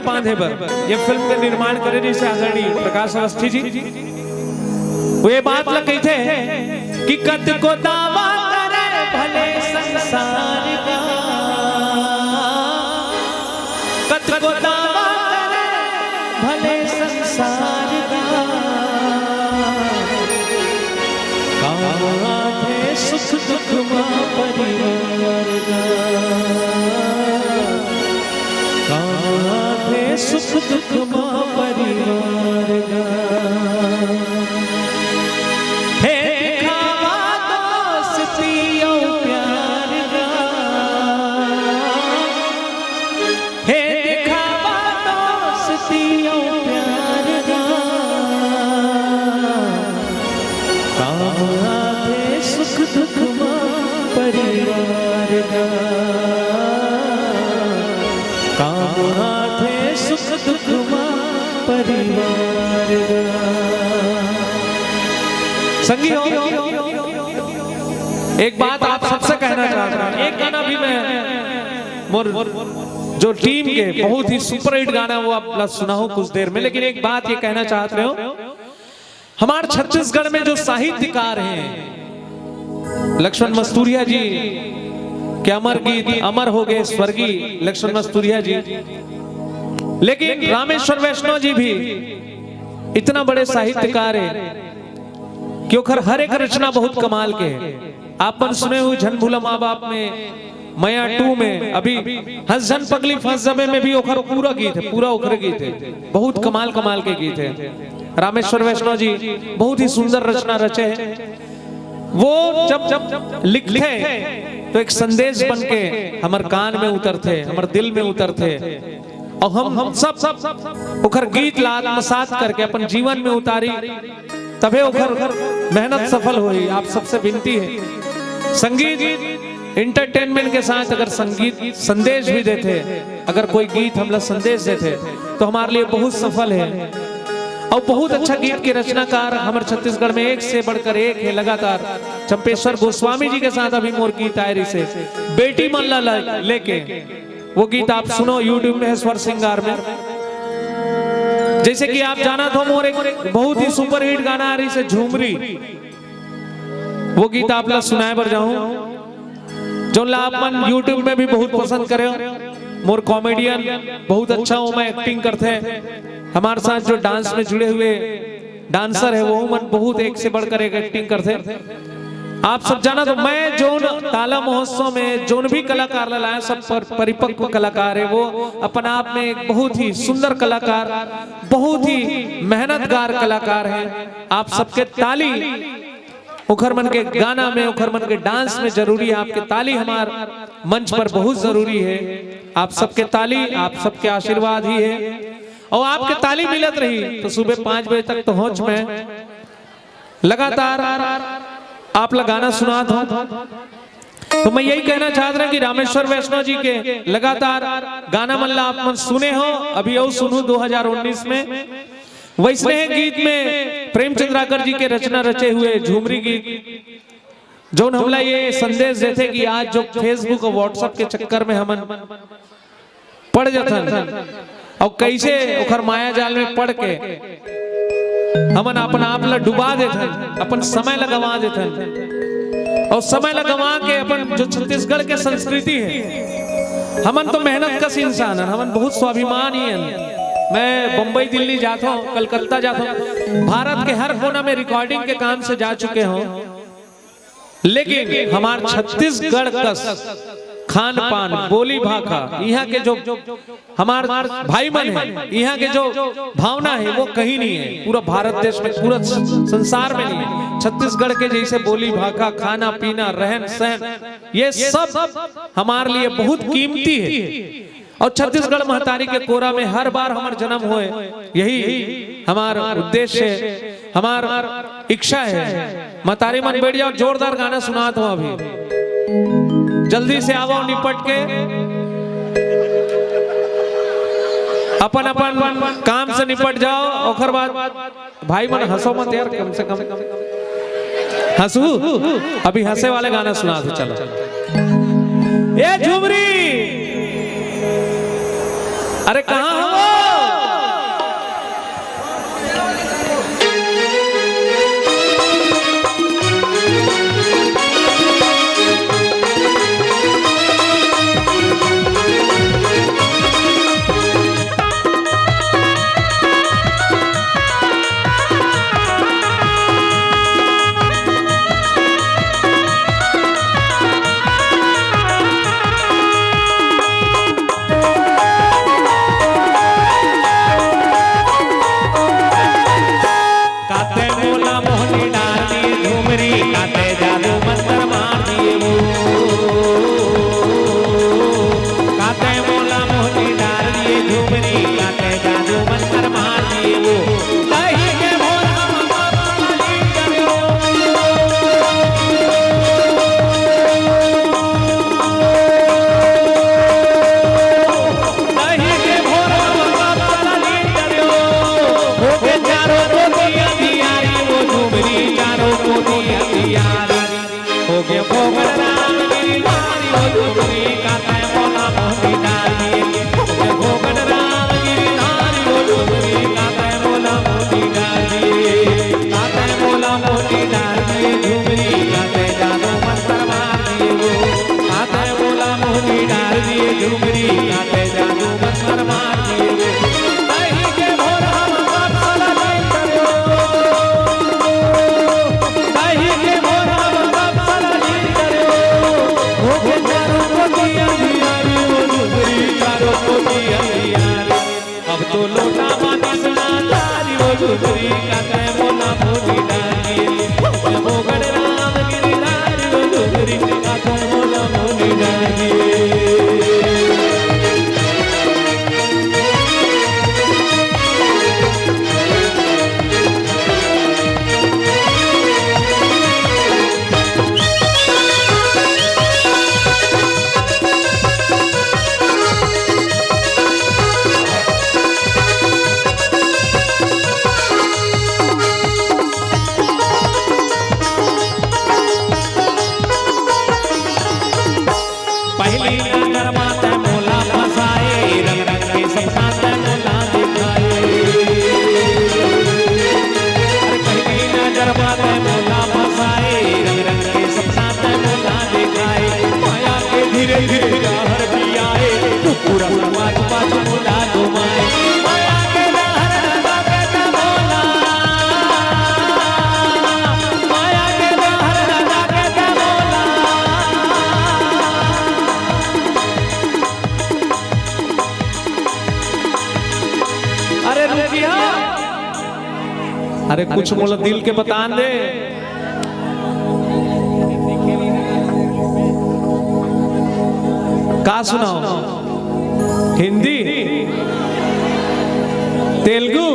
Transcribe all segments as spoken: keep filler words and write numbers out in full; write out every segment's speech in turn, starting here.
बांधे बर ये फिल्म के निर्माण करे रिहिस हे आदरणीय प्रकाश अवस्थी जी। वो ये बात ला कहिथे कि कतको दावा करे भले संसार का, कतको दावा करे भले संसार का, काम आथे सुख दुख मा परिवार का, काम आथे सुख दुख मा परिवार का। हे दिखावा दोस्ती अउ प्यार का, हे दिखावा दोस्ती अउ प्यार का, काम आथे सुख दुख मा परिवार का, काम आथे सुख दुख मा परिवार का। संगी हो, एक बात आप सबसे कहना चाहत रहेंव, एक गाना भी मैं मोर जो टीम के बहुत ही सुपरहिट गाना, वो आप ला सुनाहूं कुछ देर में, लेकिन एक बात ये कहना चाहत रहेंव, हमार छत्तीसगढ़ में जो साहित्यकार हैं, लक्ष्मण मस्तूरिया जी के अमर गीत, अमर हो गए स्वर्गीय लक्ष्मण मस्तूरिया जी, लेकिन रामेश्वर वैष्णव जी भी इतना बड़े साहित्यकार हैं कि ओखर हर एक रचना बहुत कमाल के हे। आप मन सुने हो झन भूला माँ बाप में, मया टू में, अभी हंस झन पगली फंस जबे में भी ओखर पूरा गीत हे, पूरा ओखर गीत हे, बहुत कमाल कमाल के गीत हे। रामेश्वर वैष्णव जी बहुत ही सुंदर रचना रचे हे। वो जब जब लिखथे तो एक संदेश बन के हमर कान में उतरथे, हमर दिल में उतरथे। अउ हम, हम सब, सब ओखर गीत ला आत्मसात करके अपन जीवन में उतारी, तभे ओखर मेहनत सफल होही। आप सबसे विनती हे, संगीत एंटरटेनमेंट के साथ अगर संगीत संदेश भी देथे, अगर कोई गीत हमला संदेश देथे, तो हमारे लिए बहुत सफल हे। अउ बहुत अच्छा गीत के रचनाकार हमर छत्तीसगढ़ में एक से बढ़कर एक हे लगातार। चंपेश्वर गोस्वामी जी के साथ अभी मोर गीत आए रिहिसे, बेटी मन ला ल-, लेके, वो गीत आप सुनो, YouTube में हे स्वर श्रृंगार में। जैसे कि आप जानत हो, मोर एक बहुत ही सुपरहिट गाना आ रिहिसे झूमरी, वो गीत आप ला सुनाए बर जाहूं, जोन ला आप मन YouTube में भी बहुत पसंद करे हो। मोर कॉमेडियन बहुत अच्छा हो, मैं एक्टिंग करथे, हमारे साथ जो डांस में जुड़े हुए डांसर हे, वो मन बहुत एक से बढ़कर एक एक्टिंग करथे। आप सब जानत हो, मैं जोन ताला महोत्सव में जोन भी कलाकार ला लाए, सब पर-, परिपक्व कलाकार हे। वो अपन आप में एक बहुत ही सुंदर कलाकार, बहुत ही मेहनतगार कलाकार हे। आप सबके ताली ओखर मन के गाना में, ओखर मन के डांस में जरूरी हे। आपके ताली हमार मंच पर बहुत जरूरी हे। आप सबके ताली, आप सबके आशीर्वाद ही हे। अउ आपके ताली मिलत रही तो सुबह पाँच बजे तक तो होच में लगातार आप ला गाना सुनात हों। तो मैं यही कहना चाहत रहेंव कि रामेश्वर वैष्णव जी के लगातार गाना मन ला आप मन सुने हो, अभी अउ सुनहू दो हज़ार उन्नीस में। वैसने हे गीत में प्रेम चंद्राकर जी के रचना रचे हुए झूमरी गीत, जोन हमला ये संदेश देथे कि आज जो Facebook अउ WhatsApp के चक्कर में हमन पड़ जथन, अउ कैसे ओखर माया जाल में पड़ के हमन अपन आप ला डुबा देथन, अपन समय ला गंवा देथन, अउ समय ला गंवा के अपन जो छत्तीसगढ़ के संस्कृति हे, हमन तो मेहनतकश इंसान हन, हमन बहुत स्वाभिमानी हन। मैं बम्बई, दिल्ली जात हों, कलकत्ता जात हों, भारत के हर कोना में रिकॉर्डिंग के काम से जा चुके हों, लेकिन हमार छत्तीसगढ़ कस खान पान, बोली भाखा, इहाँ के जो हमार भाई मन हे, इहाँ के जो भावना हे, वो कहीं नहीं हे। पूरा भारत देश में, पूरा स-, संसार में नहीं हे। छत्तीसगढ़ के जैसे बोली भाखा, खाना पीना, रहन सहन, ये सब हमारे लिए बहुत कीमती हे। अउ छत्तीसगढ़ महतारी के कोरा में हर बार हमर जन्म होय, यही हमार उद्देश्य हे, हमार इच्छा हे। महतारी मन बैठ जाओ, जोरदार गाना सुनात हों अभी। जल्दी से आवव निपट के, अपन अपन काम से निपट जाओ। ओकर बाद भाई मन हंसो मत यार, कम से कम हंसू। अभी हंसे वाले गाना सुनात हों, चलो। ए झुमरी, अरे कहाँ हो? तो लोटा मानिस ना तारी वो झुमरी, का तै मोला मोनी डाली। वो गड़ राम गिरधारी वो झुमरी, का तै मोला मोनी डाली। पहली नजर मा तै मोला फसाए, रंग रंग के सपना तै मोला दिखाए। अरे पहली नजर मा तै मोला फसाए, रंग रंग के सपना तै मोला दिखाए। माया के धीरे धीरे डहर पियाए, तू पूरा समाज पाछू मोला घुमाए। माया के डहर लगा के तै मोला, माया के डहर लगा के तै मोला। अरे रुकिया, अरे कुछ मोला दिल के बतान दे। का सुनाओ? हिंदी, तेलुगु,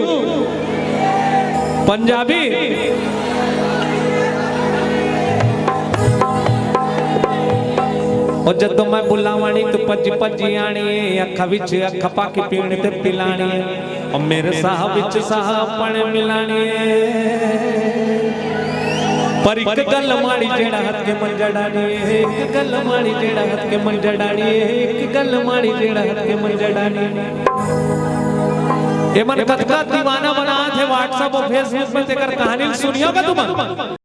पंजाबी। और जदों मैं बुलावाणी तो पज्जी पज्जी आणी है, अखा विच अखा पाके पीण ते पिलाणी है। और मेरे साह विच साह अपने मिलानी है। पर एक गल माड़ी जेड़ा हथ के मंजड़ानी है, एक गल माड़ी जेड़ा हथ के मंजड़ानी है, एक गल माड़ी जेड़ा हथ के मंजड़ानी है। ये मन कतका दीवाना बनात हे WhatsApp और Facebook में, तेकर कहानी सुनियो का तुमन?